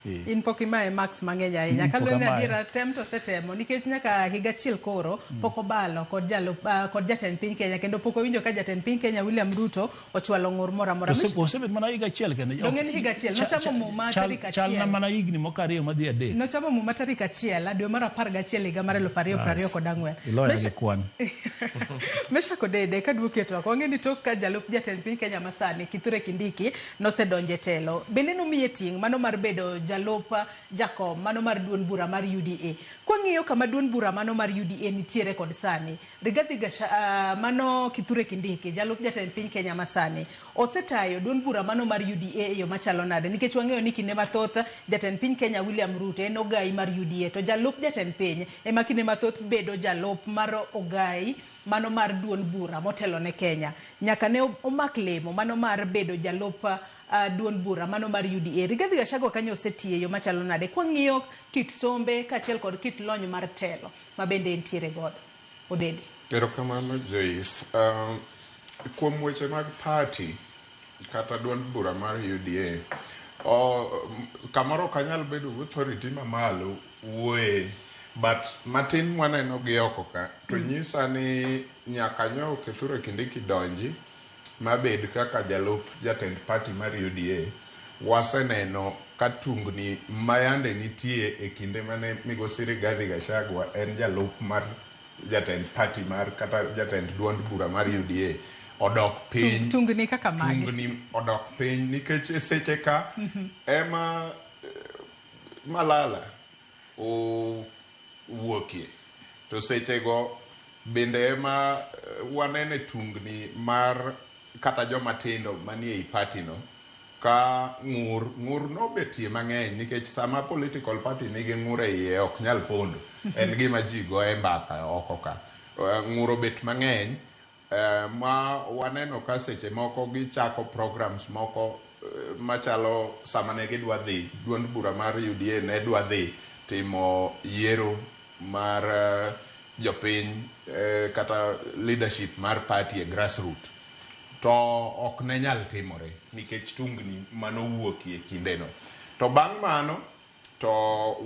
In pok imaye marks mang'eny ahinya. Pok Kaluwore ni amaye. adiera tem to osetemo nikech nyaka higa achiel koro pok obalo kod jalup kod jatend piny Kenya kendo pok owinjo ka jatend piny Kenya William Ruto ochwalo ng'ur moro amora. To osebet mana higa achiel kende. Donge en higa achiel? Nochamo muma tarik achiel. Chalna mana higni moko ariyo madhi adek. Nochamo muma tarik 1 dwe mar 11 higa mar 2024. Iloya gi kwan. Meshack Odede kaduoki e twak wang'e ni tok ka jalup jatend piny Kenya masani Kithure Kindiki nosedonjo e telo. Bende nomiye ting' mano mar bedo jalup jakom mano mar duond bura mar UDA. Kwang'iyo kama duond bura mano mar UDA nitiere kod sani, Rigathi Gachagua, mano Kithure Kindiki, jalup jatend piny Kenya masani, osetayo duond bura mano mar UDA e yo machalo nade? Nikech wang'eyo ni kinde mathoth jatend piny Kenya William Ruto en ogai mar UDA to jalup jatend piny ema kinde mathoth bedo jalup mar ogai mano mar duond bura motelo ne Kenya. Nyaka ne omak lemo mano mar bedo jalup duond bura mano mar UDA. Rigathi Gachagua kanyo osetiyo e yo machalo nade? Kwang'iyo kit sombe kaachiel kod kit lony mar telo ma bende entiere godo. Odede. Erokamano Joyce. Kuom weche mag party kata duond bura mar UDA, kamoro ok anyal bedo gi authority mamalo wuoye, but matin mwaneno gi oko ka to nyisa ni nyaka nyo Kithure Kindiki donji mabed kaka jalup jatend party mar UDA, waseneno ka tungni mayande nitie e kinde mane migosi Rigathi Gachagua en jalup mar jatend party mar kata jatend duond bura mar UDA odok piny. Tungni kaka mage? Tungni odok piny nikech e seche ka ema Malala owuokie to sechego bende ema wanene tungni mar kata joma tindo manie ei party no ka ng'ur, ng'ur nobetie mang'eny nikech sama political party nigi ng'ur e iye ok nyal pondo. En gima ji goye mbaka oko ka. Ng'ur obet mang'eny ma waneno ka seche moko gichako programs moko machalo sama ne gidwa dhi, duond bura mar UDA ne dwa dhi timo yiero mar jopiny kata leadership mar party e grassroot to ok ne nyal timore nikech tungni manowuokie kindeno. To bang' mano to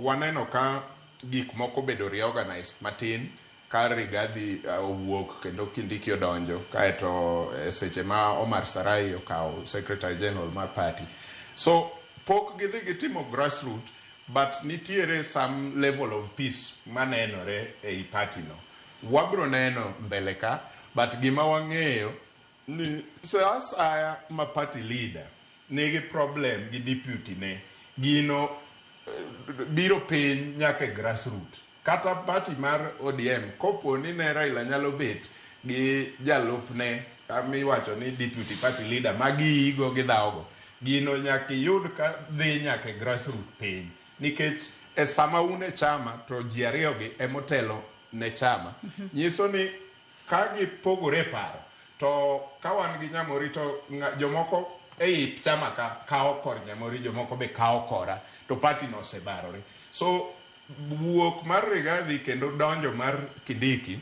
waneno ka gik moko obedo reorganized matin ka Rigathi owuok kendo Kindiki odonjo kaeto e seche ma Omar Sarai okawo Secretary General mar party. So pok gidhi gitimo grassroot but nitiere some level of peace manenore ei party no. Wabro neno mbele ka but gima wang'eyo ni sa asaya ma party leader nigi problem gi deputy ne, gino biro piny nyaka e grassroot. Kata party mar ODM kopo ni ne Raila nyalo bet gi jalupne miwacho ni deputy party leader ma giigo gidhawogo, gino nyaka iyud ka dhi nyaka e grassroot piny. Nikech e sama un e chama to ji ariyogi emotelo ne chama. Nyiso ni ka gipogore e paro to ka wan gi Nyamori to jomoko ei chama ka kawo kor Nyamori, jomoko be kawo kora to party no osebarore. So wuok mar Rigathi kendo donjo mar Kindiki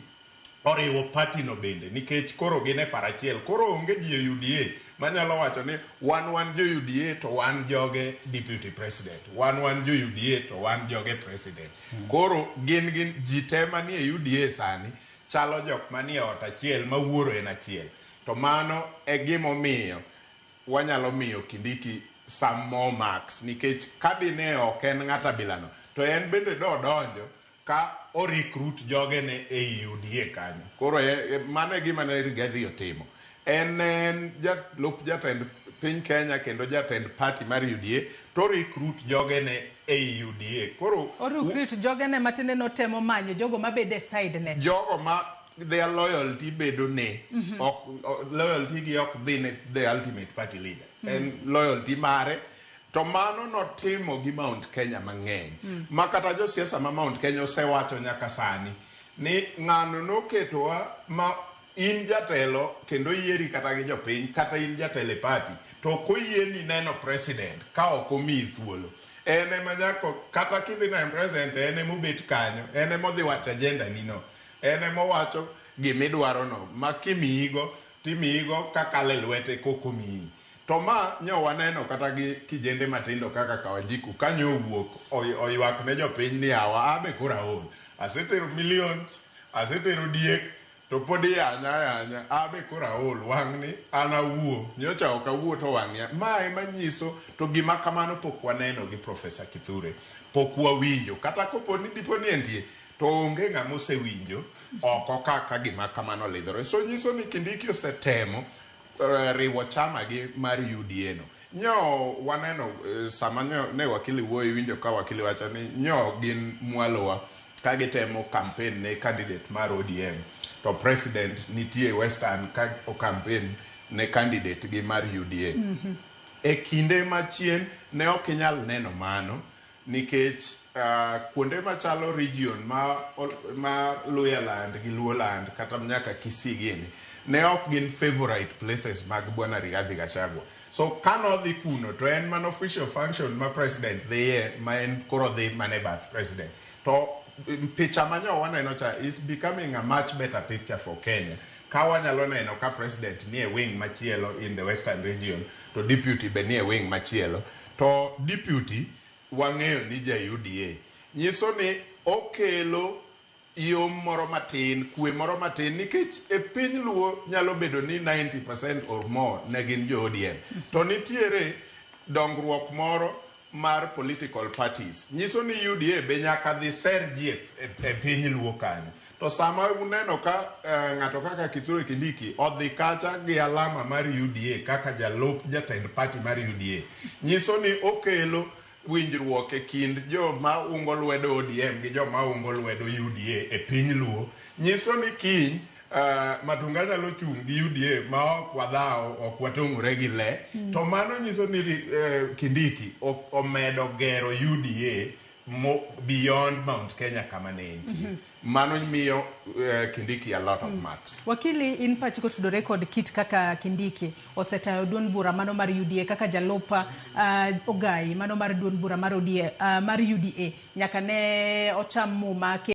oriwo party no bende nikech koro gin e paro achiel. Koro onge ji e UDA manyalo wacho ni wan wan jo UDA to wan joge deputy president, wan wan jo UDA to wan joge president. Koro gin gin ji te manie UDA sani chalo jok manie ot achiel ma wuoro en achiel. To mano e gimomiyo wanyalo miyo Kindiki some more marks nikech ka dine ok en ng'at abilano to en bende dodonjo ka o recruit jogene ei UDA kanyo. Koro mano e gima ne Rigathi otimo. En ne en jalup jatend piny Kenya kendo jatend party mar UDA to recruit jogene ei UDA. Koro O recruit jogene matiende notemo manyo jogo mabedo e side ne. Jogo ma their loyalty bedo ne ok loyalty gi ok dhi ne the ultimate party leader. En loyalty mare to mano notimo gi Mount Kenya mang'eny. Ma kata josiasa ma Mount Kenya osewacho nyaka sani ni ng'ano noketowa ma in jatelo kendo yieri kata gi jopiny kata in jatelo e party to ok oyieni neno president ka ok omiyi thuolo. En ema nyaka kata kidhi neno president en ema obet kanyo, en ema odhi wacho agenda ni no. En ema owacho gimidwaro no ma kimiyigo timiyigo kakalo e lwete kok omiyi. To ma nyo waneno kata gi kijende matindo kaka Kawanjiku kanyo owuok oywak ne jopiny ni awa abe koro aol. Asetero millions, asetero diek, to pod iyanya ayanya, abe koro aol wang'ni an awuo. Nyocha ok awuo to wang'ni. Ma ema nyiso to gima kamano pok waneno gi Professor Kithure. Pok wawinjo kata kopo ni dipo ni entie to onge ng'ama osewinjo oko kaka gima kamano lidhore. So nyiso ni Kindiki osetemo riwo chama gi mar UDA no. Nyo waneno sama nyo ne wakili wuoyo iwinjo ka wakili wacho ni nyo gin mwalowa ka gitemo campaign ne candidate mar ODM to president nitie Western ka o campaign ne candidate gi mar UDA. E kinde machien ne ok inyal neno mano nikech kuonde machalo region ma Luhyaland gi Luoland kata nyaka Kisii gini ne ok gin favorite places mag Bwana Rigathi Gachagua. So kanodhi kuno to en mana official function ma president dhiye ma en koro dhi mana e bath president. To picha manyo waneno cha is becoming a much better picture for Kenya. Ka wanyalo neno ka president nie wing machielo in the western region to deputy be nie wing machielo to deputy wang'eyo ni ja UDA nyiso ni okelo yom moro matin kwe moro matin nikech e piny luo nyalo bedo ni 90% or more ne gin jo ODM to nitiere dongruok moro mar political parties nyiso ni UDA be nyaka dhi ser ji e piny luo kanyo to sama uneno ka ng'ato kaka Kithure Kindiki odhi kacha gi alama mar UDA kaka jalup jatend party mar UDA nyiso ni okelo winjruok e kind joma ungo lwedo ODM gi joma ungo lwedo UDA e piny luo nyiso ni kiny Matunga nyalo chung' gi UDA ma ok wadhawo ok watong'ore gi le to mano nyiso ni Kindiki omedo gero UDA beyond Mount Kenya kama ne entie. Mano miyo Kindiki a lot of marks. Wakili, in pachi kotudore kod kit kaka Kindiki osetayo duond bura mano mar UDA kaka jalup Ogai mano mar duond bura mar ODA, mar UDA nyaka ne ocham muma.